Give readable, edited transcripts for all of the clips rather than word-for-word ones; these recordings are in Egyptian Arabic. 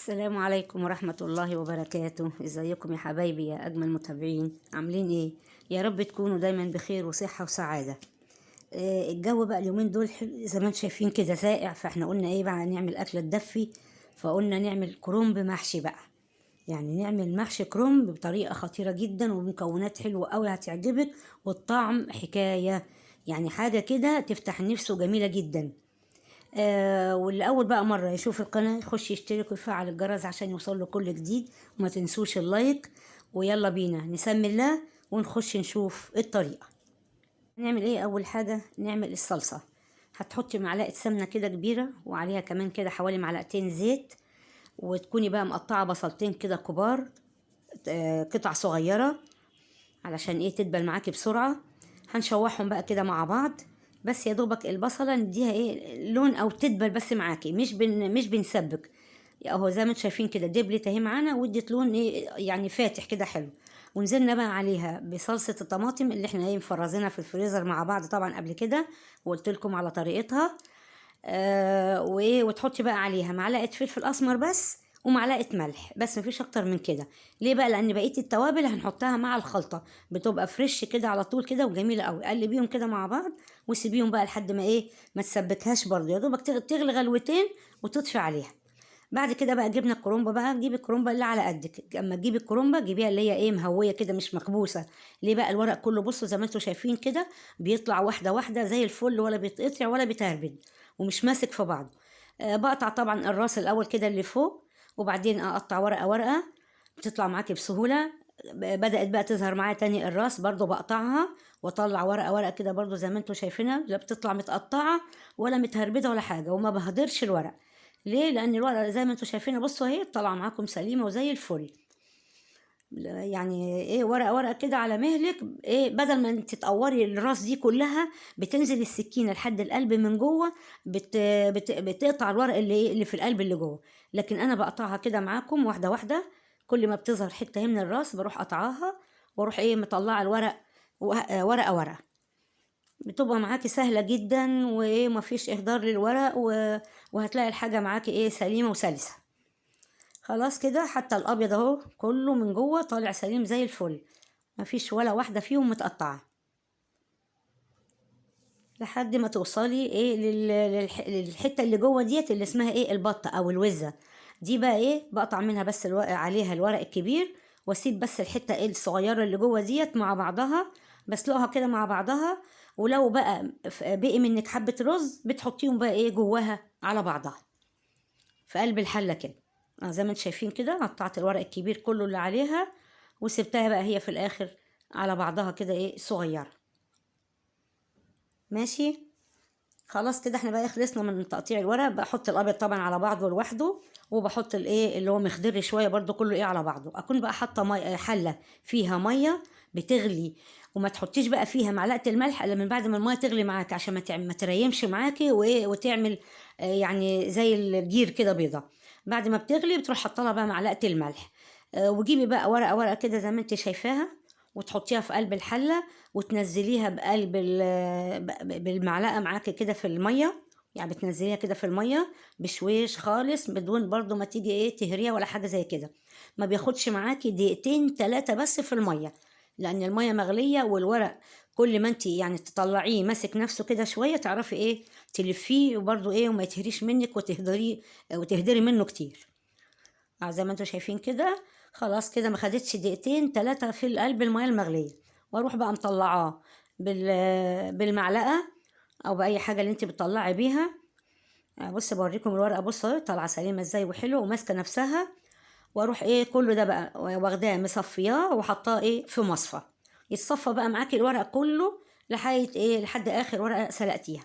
السلام عليكم ورحمة الله وبركاته. ازيكم يا حبايبي يا اجمل متابعين؟ عاملين ايه؟ يا رب تكونوا دايما بخير وصحة وسعادة. الجو بقى اليومين دول حلو زي ما انتم شايفين كده، ساقع، فاحنا قلنا ايه بقى؟ نعمل اكلة تدفي، فقلنا نعمل كرنب محشي بقى. يعني نعمل محشي كرنب بطريقة خطيرة جدا ومكونات حلوة قوي هتعجبك، والطعم حكاية، يعني حاجة كده تفتح النفس وجميلة جدا. واللي اول بقى مرة يشوف القناة يخش يشترك ويفعل الجرس عشان يوصل له كل جديد، وما تنسوش ال like. ويلا بينا نسمي الله ونخش نشوف الطريقة. نعمل ايه؟ اول حاجة نعمل الصلصه. هتحطي معلقه سمنه كده كبيرة، وعليها كمان كده حوالي معلقتين زيت، وتكوني بقى مقطعه بصلتين كده كبار، قطع صغيرة علشان ايه؟ تدبل معاكي بسرعة. هنشوحهم بقى كده مع بعض، بس يا دوبك البصله نديها ايه لون او تدبل بس معاكي، مش بنسبك. اهو زي ما انتم شايفين كده دبلت اهي معانا وادت لون ايه يعني فاتح كده حلو. ونزلنا بقى عليها بصلصه الطماطم اللي احنا ايه مفرزينها في الفريزر مع بعض طبعا قبل كده، وقلت لكم على طريقتها. وايه، وتحطي بقى عليها معلقه فلفل اسمر بس ومعلقة ملح بس، مفيش اكتر من كده. ليه بقى؟ لان بقية التوابل هنحطها مع الخلطة، بتبقى fresh كده على طول كده وجميلة قوي. قلبيهم كده مع بعض وسيبيهم بقى لحد ما ايه ما تسبكهاش برضه، يا دوبك تغلي غلوتين وتطفي عليها. بعد كده بقى جبنا الكرنبه بقى، جيبي الكرنبه اللي على قدك. اما تجيبي الكرنبه جيبيها اللي هي ايه مهويه كده مش مكبوسه. ليه بقى؟ الورق كله بصوا زي ما انتم شايفين كده بيطلع واحدة واحدة زي الفل، ولا بيتقطع ولا بيتهربد ومش ماسك في بعضه. بقطع طبعا الراس الاول كده اللي فوق، وبعدين اقطع ورقة ورقة، بتطلع معاكي بسهولة. بدات بقى تظهر معايا تاني الراس برضو، بقطعها واطلع ورقة ورقة كده برضو زي ما انتم شايفينها، لا بتطلع متقطعه ولا متهربده ولا حاجة، وما بهدرش الورق. ليه؟ لان الورقة زي ما انتم شايفينها بصوا اهي طالعه معاكم سليمة وزي الفل. يعني ايه ورقة ورقة كده على مهلك، ايه بدل ما انت تقوري الراس دي كلها، بتنزل السكينة لحد القلب من جوه، بت بت بتقطع الورق اللي ايه اللي في القلب اللي جوه. لكن انا بقطعها كده معاكم واحدة واحدة، كل ما بتظهر حتة من الراس بروح قطعاها واروح ايه مطلعه الورق ورقة ورقة. بتبقى معاكي سهلة جدا، وايه مفيش اهدار للورق، وهتلاقي الحاجة معاكي ايه سليمة وسلسه. خلاص كده حتى الابيض اهو كله من جوه طالع سليم زي الفل، مفيش ولا واحدة فيهم متقطعه، لحد ما توصلي ايه للحتة اللي جوه ديت اللي اسمها ايه البطة او الوزه. دي بقى ايه بقطع منها بس عليها الورق الكبير، واسيب بس الحتة ايه الصغيرة اللي جوه ديت مع بعضها، بسلقها كده مع بعضها. ولو بقى بقي منك حبه رز بتحطيهم بقى ايه جواها على بعضها في قلب الحلة كده. زي ما انتم شايفين كده قطعت الورق الكبير كله اللي عليها، وسبتها بقى هي في الاخر على بعضها كده ايه صغيرة. ماشي خلاص كده احنا بقى خلصنا من تقطيع الورق. بحط الابيض طبعا على بعضه لوحده، وبحط الايه اللي هو مخضر شوية برده كله ايه على بعضه. اكون بقى حاطه حله فيها مية بتغلي، وما تحطيش بقى فيها معلقه الملح الا من بعد ما المية تغلي معاك، عشان ما تريمش معاكي وايه وتعمل يعني زي الجير كده بيضة. بعد ما بتغلي بتروح حاطه لها بقى معلقه الملح، وجيبي بقى ورقة ورقة كده زي ما انت شايفاها، وتحطيها في قلب الحلة وتنزليها بقلب بالمعلقه معاكي كده في المية، يعني بتنزليها كده في المية بشويش خالص، بدون برضو ما تيجي ايه تهريها ولا حاجة زي كده. ما بياخدش معاكي دقيقتين 3 بس في المية، لان المية مغليه، والورق كل ما انت يعني تطلعيه ماسك نفسه كده شوية تعرفي ايه تلفيه وبرضو ايه وما يتهريش منك وتهدري منه كتير. زي ما انتم شايفين كده خلاص كده ما خدتش دقيقتين 3 في القلب المية المغليه. واروح بقى مطلعاه بالمعلقه او باي حاجة اللي انت بتطلعي بيها. بصي بوريكم الورقة، بصوا طالعه سليمة ازاي وحلوه وماسكه نفسها. واروح ايه كله ده بقى واخداه مصفياه وحطاه ايه في مصفى، يتصفى بقى معاكي الورق كله لحد ايه لحد اخر ورقة سلقتيها.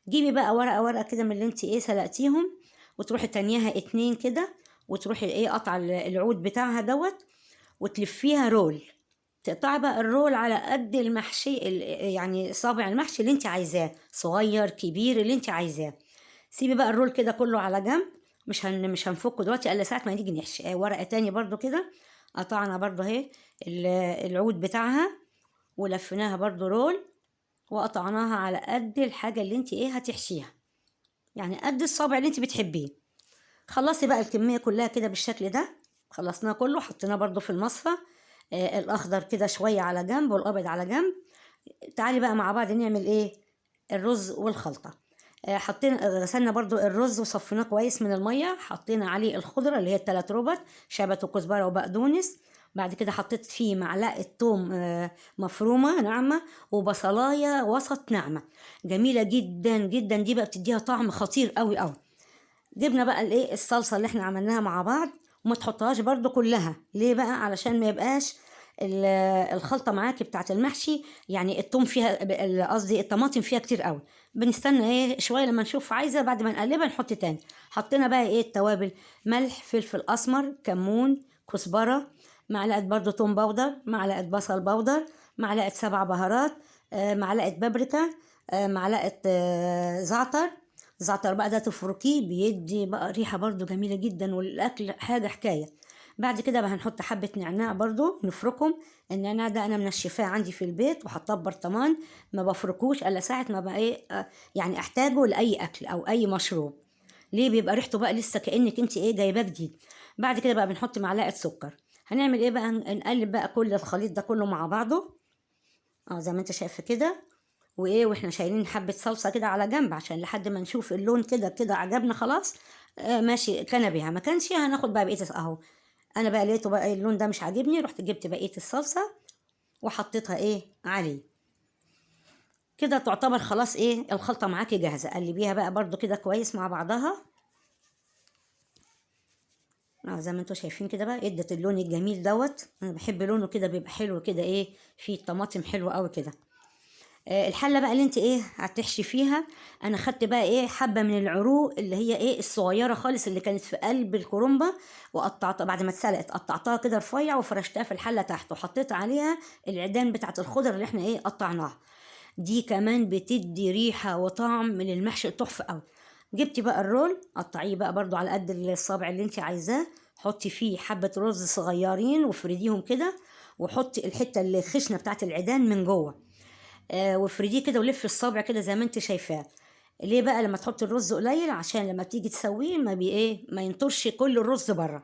جيبي بقى ورقة ورقة كده من اللي انت ايه سلقتيهم، وتروحي تانيها 2 كده، وتروحي ايه قطع العود بتاعها دوت، وتلفيها roll. تقطعي بقى ال roll على قد المحشي يعني صابع المحشي اللي انت عايزاه، صغير كبير اللي انت عايزاه. سيبي بقى ال roll كده كله على جنب، مش هنفكه دلوقتي الا ساعة ما نيجي نحشي. ورقة تاني برضو كده قطعنا برضو اهي العود بتاعها ولفيناها برضو roll، وقطعناها على قد الحاجة اللي انت ايه هتحشيها، يعني قد الصابع اللي انت بتحبيه. خلصي بقى الكمية كلها كده بالشكل ده، خلصناه كله، حطيناه برضو في المصفى. الاخضر كده شوية على جنب والابيض على جنب. تعالي بقى مع بعض نعمل ايه الرز والخلطه. حطينا غسلنا برضو الرز وصفيناه كويس من المية، حطينا عليه الخضرة اللي هي الثلاث ربط، شبت وكزبره وبقدونس. بعد كده حطيت فيه معلقه توم مفرومه ناعمة، وبصلايه وسط ناعمة جميلة جدا جدا، دي بقى بتديها طعم خطير قوي قوي. جبنا بقى الايه الصلصه اللي احنا عملناها مع بعض، وما تحطهاش برضو كلها، ليه بقى؟ علشان ما يبقاش الخلطة معاكي بتاعت المحشي، يعني التوم فيها، قصدي الطماطم فيها كتير قوي. بنستنى ايه شوية لما نشوف عايزه، بعد ما نقلبها نحط تاني. حطينا بقى ايه التوابل، ملح، فلفل اسمر، كمون، كزبره، معلقه برضو توم powder، معلقه بصل powder، معلقه 7 بهارات، معلقه بابريكا، معلقه زعتر. زعتر بقى ده تفركيه بيدي بقى ريحه برضو جميلة جدا، والاكل حاجة حكاية. بعد كده بقى هنحط حبه نعناع برضو نفركهم. النعناع ده انا منشفاه عندي في البيت وحطاه في برطمان، ما بفركوش الا ساعة ما بقى ايه يعني احتاجه لاي اكل او اي مشروب. ليه؟ بيبقى ريحته بقى لسه كانك انت ايه جايباه جديد. بعد كده بقى بنحط معلقه سكر. هنعمل ايه بقى؟ نقلب بقى كل الخليط ده كله مع بعضه، زي ما انت شايفه كده. وايه، واحنا شايلين حبه صلصه كده على جنب عشان لحد ما نشوف اللون كده كده عجبنا خلاص. ماشي كان بيها، ما كانش هناخد بقى بقية اهو. انا بقى لقيته بقى اللون ده مش عاجبني، رحت جبت بقية الصلصه وحطيتها ايه عليه كده. تعتبر خلاص ايه الخلطة معاكي جاهزة. قلبيها بقى برضو كده كويس مع بعضها، زي ما انتوا شايفين كده بقى ادت اللون الجميل دوت. انا بحب لونه كده، بيبقى حلو كده ايه، فيه طماطم حلوة قوي كده. الحلة بقى اللي انت ايه هتحشي فيها، انا خدت بقى ايه حبه من العروق اللي هي ايه الصغيرة خالص اللي كانت في قلب الكرنبه، وقطعتها بعد ما اتسلقت، قطعتها كده رفيع وفرشتها في الحلة تحت، وحطيت عليها العيدان بتاعه الخضر اللي احنا ايه قطعناها دي، كمان بتدي ريحه وطعم للمحشي تحفة قوي. جبتي بقى الرول، قطعية بقى برضو على قد الصابع اللي انت عايزاه، حطي فيه حبه رز صغيرين وافرديهم كده، وحطي الحتة اللي خشنه بتاعه العيدان من جوه، وافرديه كده ولفي الصابع كده زي ما انت شايفاه. ليه بقى لما تحطي الرز قليل؟ عشان لما تيجي تسويه ما بي ايه ما ينطرش كل الرز بره.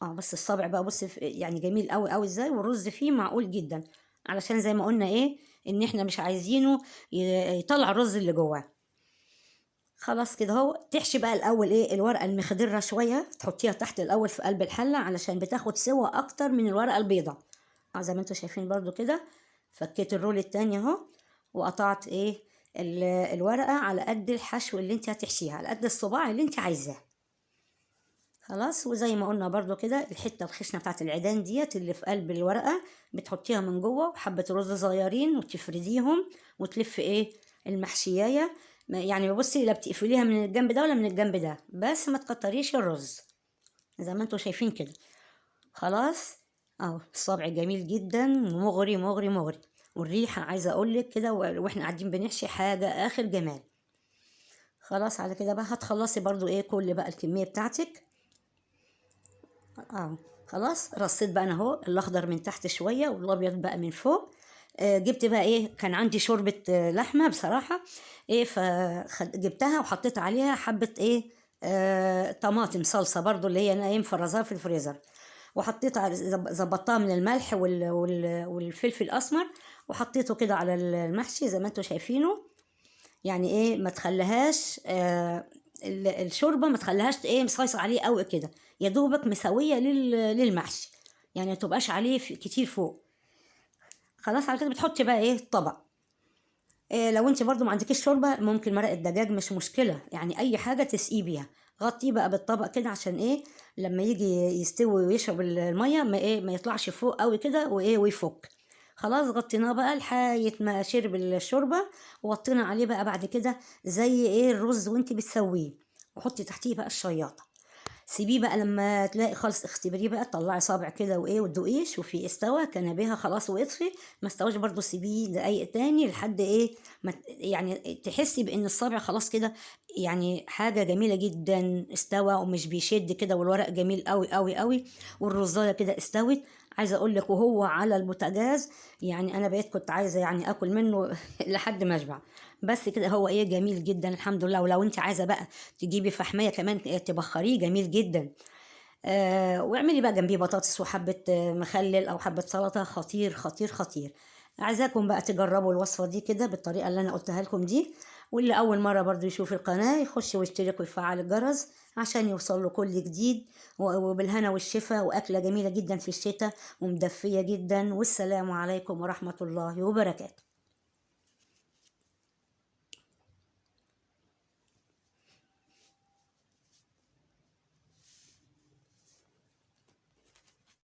بس الصابع بقى بصي يعني جميل قوي قوي ازاي، والرز فيه معقول جدا، علشان زي ما قلنا ايه ان احنا مش عايزينه يطلع الرز اللي جواه. خلاص كده اهو. تحشي بقى الاول ايه الورقة المخضره شوية، تحطيها تحت الاول في قلب الحلة علشان بتاخد سوا اكتر من الورقة البيضاء. زي ما انتوا شايفين برضو كده. فكيت الرول التاني اهو، وقطعت ايه الورقة على قد الحشو اللي انت هتحشيها، على قد الصباع اللي انت عايزاه. خلاص. وزي ما قلنا برضو كده الحتة الخشنة بتاعت العيدان ديت اللي في قلب الورقة بتحطيها من جوه، وحبه رز صغيرين وتفرديهم وتلف ايه المحشيايه، يعني بصي لا بتقفليها من الجنب ده ولا من الجنب ده، بس ما تكتريش الرز زي ما انتوا شايفين كده. خلاص اهو الصابع جميل جدا، مغري مغري مغري، والريحه عايزه اقول لك كده واحنا قاعدين بنحشي حاجة اخر جمال. خلاص على كده بقى هتخلصي برضو ايه كل بقى الكمية بتاعتك اهو. خلاص رصيت بقى انا اهو الاخضر من تحت شوية والابيض بقى من فوق. جبت بقى ايه، كان عندي شوربة لحمه بصراحة ايه، فجبتها وحطيت عليها حبه ايه طماطم صلصه برضو اللي هي انا ايه مفرزاها في الفريزر، وحطيت على ظبطتها من الملح والفلفل الاسمر، وحطيته كده على المحشي زي ما انتوا شايفينه. يعني ايه ما تخليهاش الشوربة ما تخليهاش ايه مصيصه عليه قوي كده، يا دوبك مسويه للمحشي، يعني ما تبقاش عليه كتير فوق. خلاص على كده بتحطي بقى ايه الطبق. إيه لو انت برضو ما عندكيش شوربة ممكن مرق الدجاج مش مشكلة، يعني اي حاجة تسقيه بيها. غطيه بقى بالطبق كده عشان ايه لما يجي يستوي ويشرب المية ما ايه ما يطلعش فوق قوي كده وايه ويفك. خلاص غطيناه بقى لحد ما شرب الشوربة، وغطينا عليه بقى بعد كده زي ايه الرز وانت بتسويه، وحطي تحتيه بقى الشياطه. سيبيه بقى لما تلاقي خالص، اختبريه بقى، طلعي صابع كده وايه وتدوقيه، شوفي استوى كنبيها خلاص واطفي. ما استواش برضو سيبيه دقايق تاني لحد ايه ما يعني تحسي بان الصابع خلاص كده يعني حاجة جميلة جدا، استوى ومش بيشد كده، والورق جميل قوي قوي قوي، والرزاية كده استوت. عايزة اقول لك وهو على البوتاجاز يعني انا بقيت كنت عايزة يعني اكل منه لحد ما اشبع، بس كده هو ايه جميل جدا الحمد لله. ولو انت عايزة بقى تجيبي فحمية كمان تبخريه جميل جدا. واعملي بقى جنبيه بطاطس وحبة مخلل او حبة سلطة، خطير خطير خطير. عايزاكم بقى تجربوا الوصفة دي كده بالطريقة اللي انا قلتها لكم دي، واللي اول مرة برضو يشوف القناة يخش ويشترك ويفعل الجرس عشان يوصل له كل جديد، وبالهنا والشفا، واكلة جميلة جدا في الشتاء ومدفية جدا. والسلام عليكم ورحمة الله وبركاته.